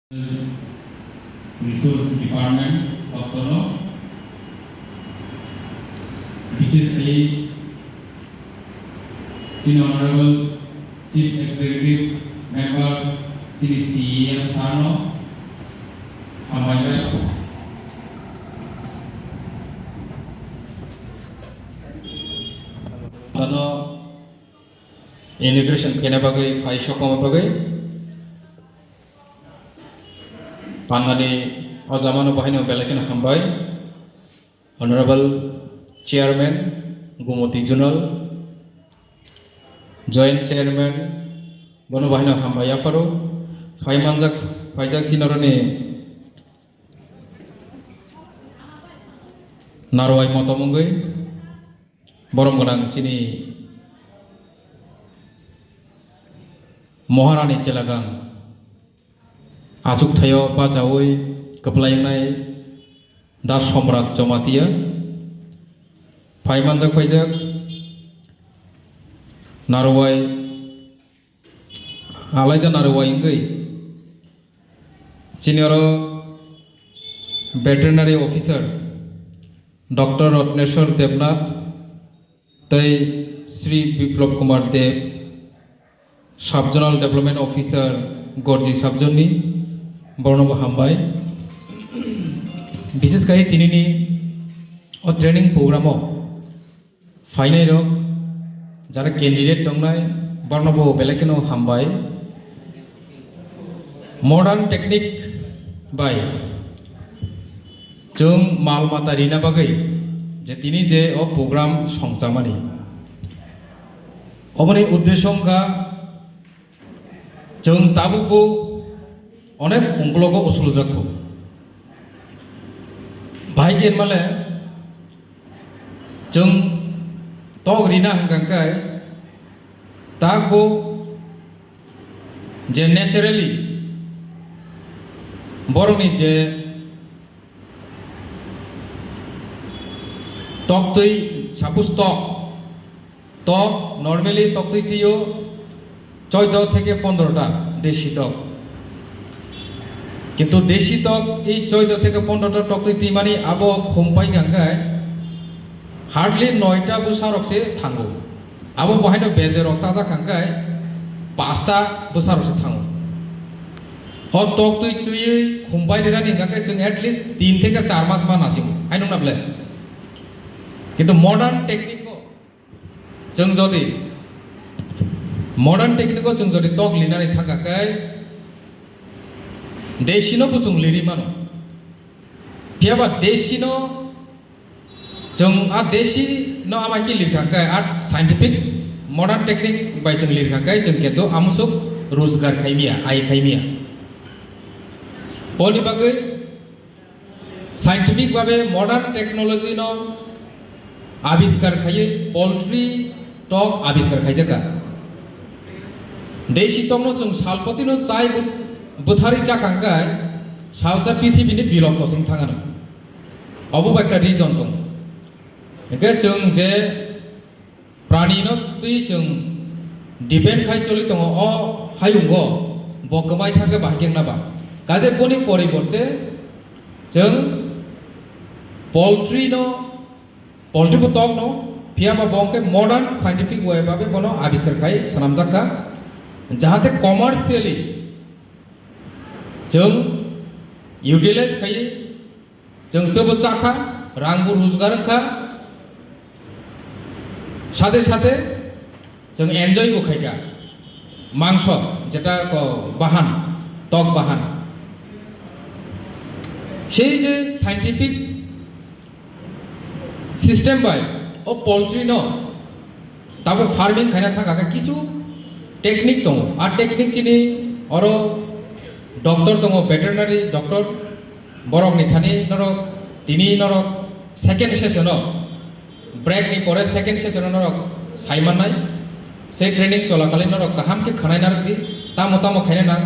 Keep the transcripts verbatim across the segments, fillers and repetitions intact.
Resource Department doptoro, bishesh khe chini Honorable Chief Executive Member, chini C E M sir no hambai bai. Ano inauguration khaina bagwi phai sokma bagwi. Pannani o jamano bahaino belai kheno hambai. Honorable Chairman, Gumoti Zonal, Joint Chairman, bono bahaino hambai yapharo. Phai manjak, phaijak sinoroni narwai motom wngwi. Borom gwnang chini Maharani chelagang achuk thaio bachaui kwplai wngnai Da Somrat Jamatia phai manjak phaijak narwai alaida narwai wngwi chini oro veterinary officer Doctor Ratneshwar Debnath tei Sri Biplab Kumar Deb, Sub Zonal Development Officer Gorji Sub Zone ni, borokno bo hambai. Bishesh khai tinini o training program o phainai rok jara candidate tongnai, borokno bo belai kheno hambai. Modern technique bai chwng mal mata rina bagwi je tini je o program songchamani, oboni uddesyo wngkha chwng tabukbo onek ungklogo usuljakgo. Bahai khe hinmale chwng tok rina hwnkha khe takbo je naturally borokni je toktwi, suppose tok, tok normally toktwi twiyo choido theke pondro ta desi tok. Kintu desi tok ei choido theke pondro ta toktwi twimani abo khum pai hwnkhe hardly noita bwsarok se thango. Abo bo haino bejerok chajak hwnkhe pasta bwsarok se thango. O tok twi twiwi khumbai rirani hwnkhe chwng at least tin theke char mas ma nasingo. Hai nung na ble? Kintu modern technique o chwng jodi, modern technique o chwng jodi tok linani thangkha khe desi no bo chwng liri mano. Phiya ba desi no Chwng a desi no amai khe lirkha khe a scientific modern technique bai chwng lirkha khe chwng kintu amusuk rojgar khaimiya, ai khaimiya. Boni bagwi scientific babe modern technology no abiskar khaiwi poultry tok abiskar khaijakha. Desi tok no chwng salpotino chai bu-, bwtharwi chakha khe salsa pithibini bilok tosing thangano. Obo bai khe reason tong. Hingke chwng je prani no twi chwng depend khai choli tongo, o hayungo bo kwmai thangkhe bahai khe wngna ba. Kaje boni poriborte chwng poultry no, poultry bo tok no, phiya ba bo hingke modern scientific way babe bono abiskar khai swnamjak kha, jahate commercially chwng utilize khai Chwng chwbo chakha, rangbo rojgar wngkha, sade sade chwng enjoy bo khaikha. Mangso jeta ko bahan, tok bahan. Sei je scientific system bai o poultry no Tabuk farming khaina thangkha khe kisu technique tongo. A technique chini oro doctor tongo, veterinary doctor. Borokni thani norok tini norok second session o, break ni pore second session o norok sai mannai. Sei training chola kali norok kaham khe khwnai narwk di, tamo tamo khaina nang,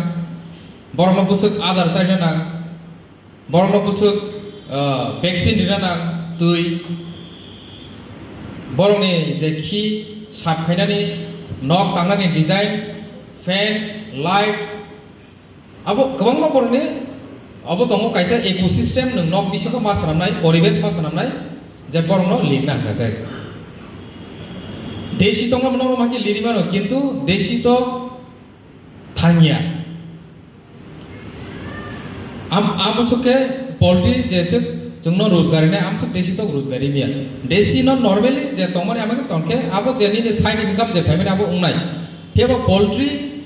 borokno bwswk adar chaina nang. Borokno bwswk, ah, vaccine rina nang twi. Borokni je khi sap khainani, nok tangnani design, fan, light, Abo kwbangma borokni abo tongo kaisa ecosystem, nwng nok bisingo ma swnamnai, poribesh ma swnamnai, je borokno lirna hwnka khe. Desi tongma norok ma khe liri mano, kintu desi to thangya. Am, amosok khe poultry jese chwngno rojgari nai, amosok desi tok rojgari niya. Desi no normally je tongmani ama khe tongkhe abo je nini side income je phaimani abo wngnai. Phiya ba poultry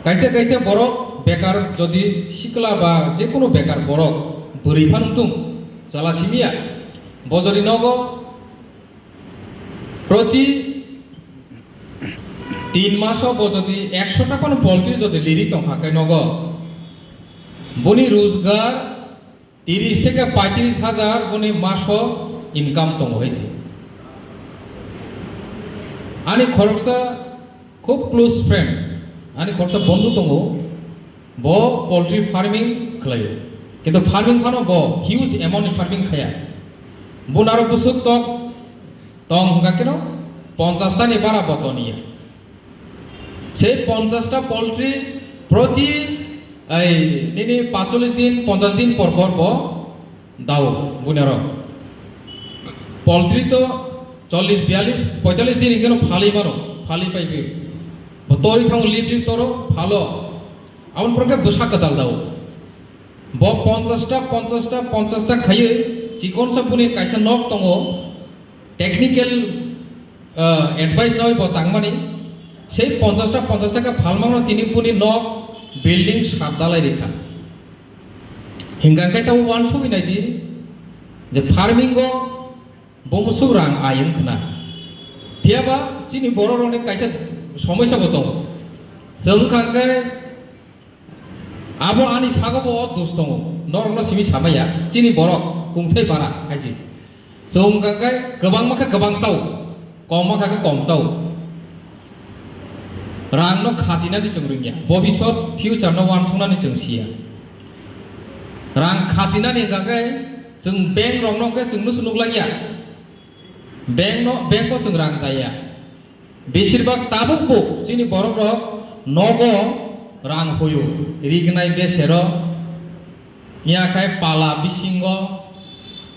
kaisa kaisa borok bekar jodi sikla ba jekunu bekar borok bwrwi phan wngtung chala simiya. Bo jodi nogo Proti tin maso bo jodi ekso taka ni poultry jodi liri tongkha khe nogo, boni rojgar tiris theke paitris hajar boni maso income tongo hai se. Ani khoroksa khub close friend, ani khoroksa bondhu tongo, bo poultry farming khlaio. Kintu farming phano bo huge amount ni farming khaya. Bo naro bwswk tok tong hwnkha keno ponchash ta ni bara bo toniya. Sei ponchash ta poultry proti, ei, nini paitalish din, ponchash din por por bo dao, boni aro. Poultry to chollish, biyalish, poitalish din hwnkhe no phalwi mano, phalwi pai phi. Bo tori thango lip lip toro phalo. Aboni pore khe bwsa kwtal dao. Bo ponchash ta, ponchash ta, ponchash ta khaiwi chikonsa boni kaisa nok tongo, technical, ah, advice nawi bo tangmani. Sei ponchash ta, ponchash ta khe phalmano tini boni nok building sat dalai rikha. Hingkha khe tamo uansugwi naidi je farming o bo musuk rang ayung khna. Phiya ba chini borok rokni kaisa somosya bo tongo. Chwng wngkha khe abo ani sago bo o dos tongo. Norokno simi samaya chini borok kungthai bara hai se. Chwng wngkha khe kwbangma khe kwbang chao, komma kha khe kom chao. Rangno khatinani chwng rwngya, bobisot future no uansuknani chwng siya. Rang khatinani hwnkha khe chwng bank rokno khe chwng nusu nuklaiya. Bank no, bank o chwng rang daiya. Besirbak tabuk bo chini borok rok nogo rang hoyo, rignai besero, yakhai pala bisingo,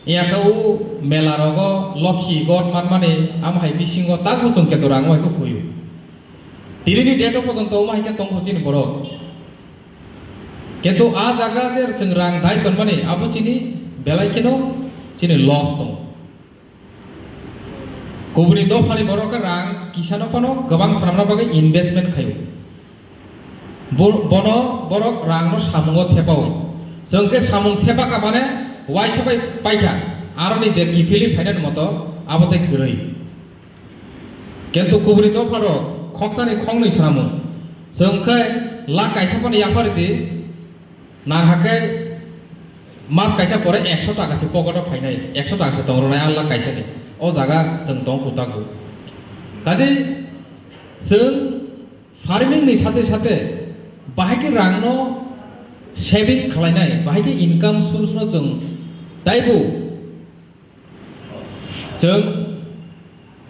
yakhai o mela rogo lokhi god manmani, amo hai bisingo tabuk chwng keto rang hai khe hoyo. Tini ni date o pojonto omo hai khe tongkho chini borok. Kintu a jaga je chwng rang dai tonmani, abo chini belai kheno chini loss tongo. Kubuni dophani borok khe rang kisano phano kwbang swnamna bagwi investment khaio. Bo-, bono borok rangno samungo thepao. Chwng khe samung thepakha mane uaisa bai paikha, aroni je kiphilwi phainani moto abo tei kwrwi. Kintu kubuni dopharok khoksani khoknwi swnamung. Chwng khe lakh kaisa phano yapharwi di, nang hakhe mas kaisa pore ekso taka se pocket o phainai, ekso taka se tong rwnai a lakh kaisa ni. O jaga chwng tong kho tago. Kaje chwng farming ni sate sate bahai khe rang no saving khlainai, bahai khe income source no chwng taibo chwng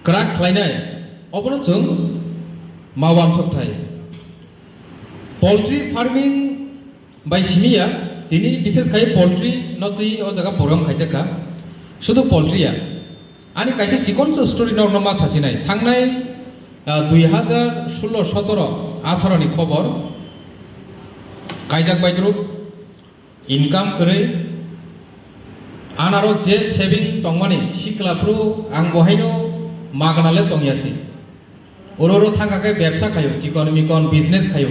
kwrak khlainai, obono chwng ma uansuk thai. Poultry farming bai simi ya, tini bishes khai poultry no twi o jaga program khaijak kha, sudu poultry ya. Ani kaisa chikonsa story norokno ma sasinai. Thangnai, ah, dui hajar solo sotoro atharo ni khobor, kaijak bai group. Income kwrwi. Anaro je saving tongmani sikla phuru ang bo haino magana le tongya si. Oro oro thangkha khe bebsa khaio, chikon mikon business khaio.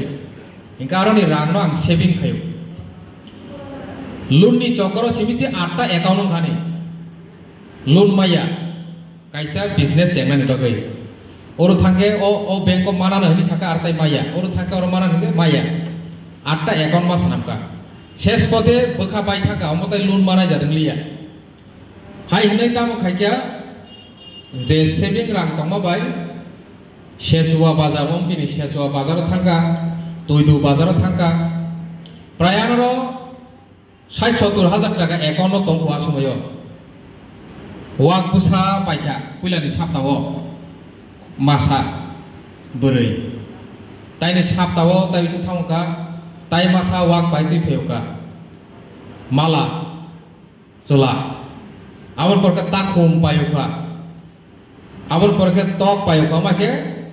Hinkhe aroni rangno ang saving khaio. Loan ni chokoro simi se atta account wngkhani. Loan maya. Kaisa business chengnani bagwi. Oro thangkhe o, o bank o manano hinwi sakha, ar tai maya. Oro thangkhe oro manano hinwi maya. Atta account ma swnamkha. Ses pote bwkha bai thangkha, omo tai loan manai jadwng liya. Hai hinwi tamo khaikha je saving rang tongma bai Sechua bazar, ompini Sechua bazar o thangkha, Tuidu bazar o thangkha. Prai anoro Sait sottor hajar taka account o tongkho a somoio. Wak bwsa paikha puilani saptao masa bwrwi. Taini saptao tai bisa thangkha Tai masa wak pai twi phaiyokha. Mala chwla. Aboni pore khe takhum payokha. Aboni pore khe tok payokha. Ama khe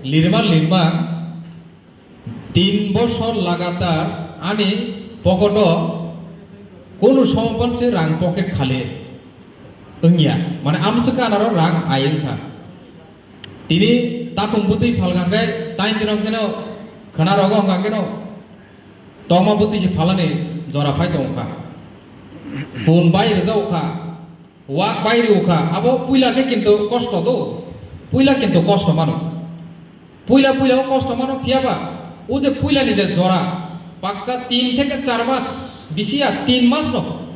lirma lirma tin bosor lagatar ani pocket o kunu sompon se rang pocket khali wngya. Mane amswk anaro rang ai wngkha. Tini takhum bwtwi phalkha khe, tain dinom kheno khwna rogo wngkha kheno, tongma bwtwi se phalani jora phai tongkha. Pun bai rwjak kha, wak bai rw kha, abo puila khe kintu kosto do, puila kintu kosto mano, puila puila o kosto mano, phiyaba o je puilani je jora, pakka tin theke char mas, bisi ya tin mas no.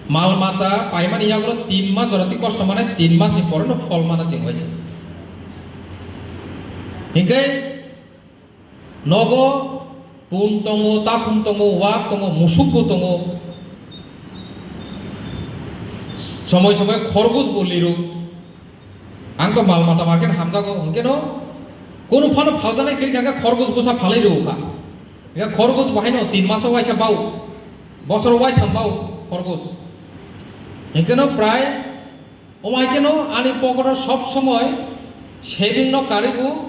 Mal mata paimani yagulo tin mas jorati kosto mane tin mas ni pore no phol mana chengbai se. Hinkhe nogo pun tongo, takhum tongo, wak tongo, musuk bo tongo. Somoi somoi khorgos bo liru. Ang to mal mata market hamjago, hwnkhe no kunu phano phaljanai kwrwi kha, khorgos bwsa phalai rw kha. Hwnkhe khorgos bo haino tin maso waisa bau, bosoro waitham bau khorgos. Hwnkhe no prai, omo hai khe no ani pocket o sob somoi saving no karwi bo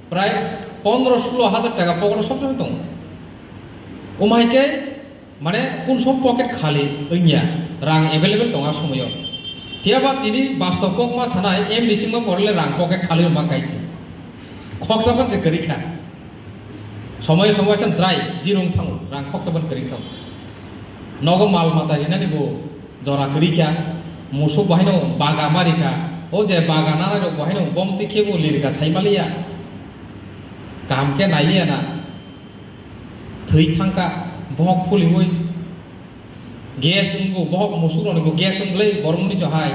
prai pondro sulo hajar taka pocket o sob somoi tongo. Omo hai khe Mane, kun som pocket khali wngya, rang available tongo a somoyo. Phiyaba tini bastob kokma sanai, em ni singma porle rang pocket khali wngma kaisa. Khoksa ban je kwrwi kha. Somoy somoy san dry, zero wng thango, rang khoksa ban kwrwi thango. Nogo mal mata rinani bo jora kwrwi kha, musuk bo haino baga mari kha, o je baga nanai rok bo haino bom twi khe bo lirika sai maliya. Kaham khe nailiya na. Thwi thangkha, bohok phuliui. Gas wngkho, bohok musuk rokni bo gas wngkhlai, borok muni so hai.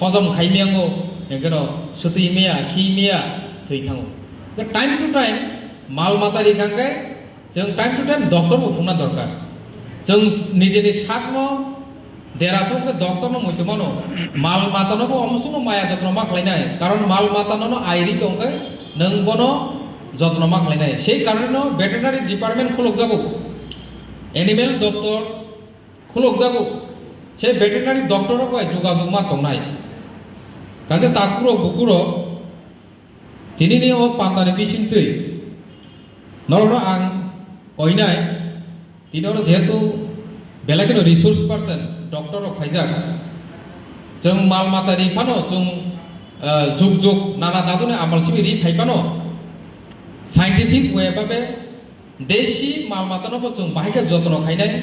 Hojom khai miyango, hwnkhe no swtwi miya, khi miya, thwi thango. Time to time mal mata ri thangkhe, chwng time to time doctor bo phunukna dorkar. Chwng nijeni sakno Dera thung khe doctor no muitu mano, mal mata no bo omo songno maya jotno ma khlainai, karon mal mata no no airi tong khe nwng bono jotno ma khlainai. Sei karone no veterinary department khulukjago, animal doctor khulukjago, sei veterinary doctor rok bai jogajog ma tongnai. Kaisa takhuk rok bukhuk rok Tinini o pandani bisingtwi norokno ang koinai, tini oro jehetu belai kheno resource person, doctor rok phaijak, chwng mal mata ri phano, chwng, ah, jug jug nana daduni amal simi ri phai phano, scientific way babe Desi mal matano bo chwng bahai khe jotno khainai.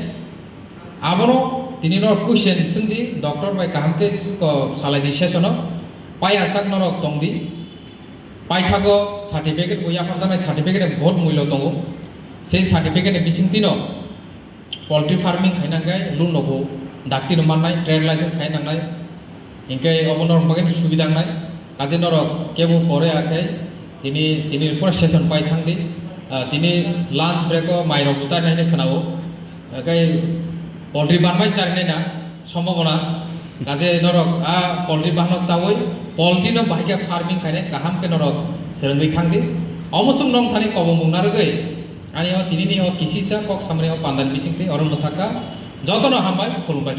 Abono tini norok question swngdi, doctor bai kaham khe, ko, salai di session o. Pai asak norok tongdi. Paithago certificate bo yapharjaknai, certificate ni bahut mullo tongo. Sei certificate ni bisingtwi no poultry farming khaina khe loan no bo dakti no mannai, trade license khai nangnai. Hinkhe obo norok bagwi subida wngnai. Kaje norok kebo pore ya khe tini, tini pura session pai thangdi. Ah, tini lunch break o mai rok bo charnai hinwi khwnao. Hinkhe poultry banbai charnai na sombhabona. Kaje norok a poultry bahno chawi poultry no bahai khe farming khainai kaham khe norok swrwngwi thangdi. Omo chwng nong thani kobong mung narwgwi ani o tini ni o kisisa kok samani o pandani bisingtwi oro mwthakha. Jotono hambai, khulumbai.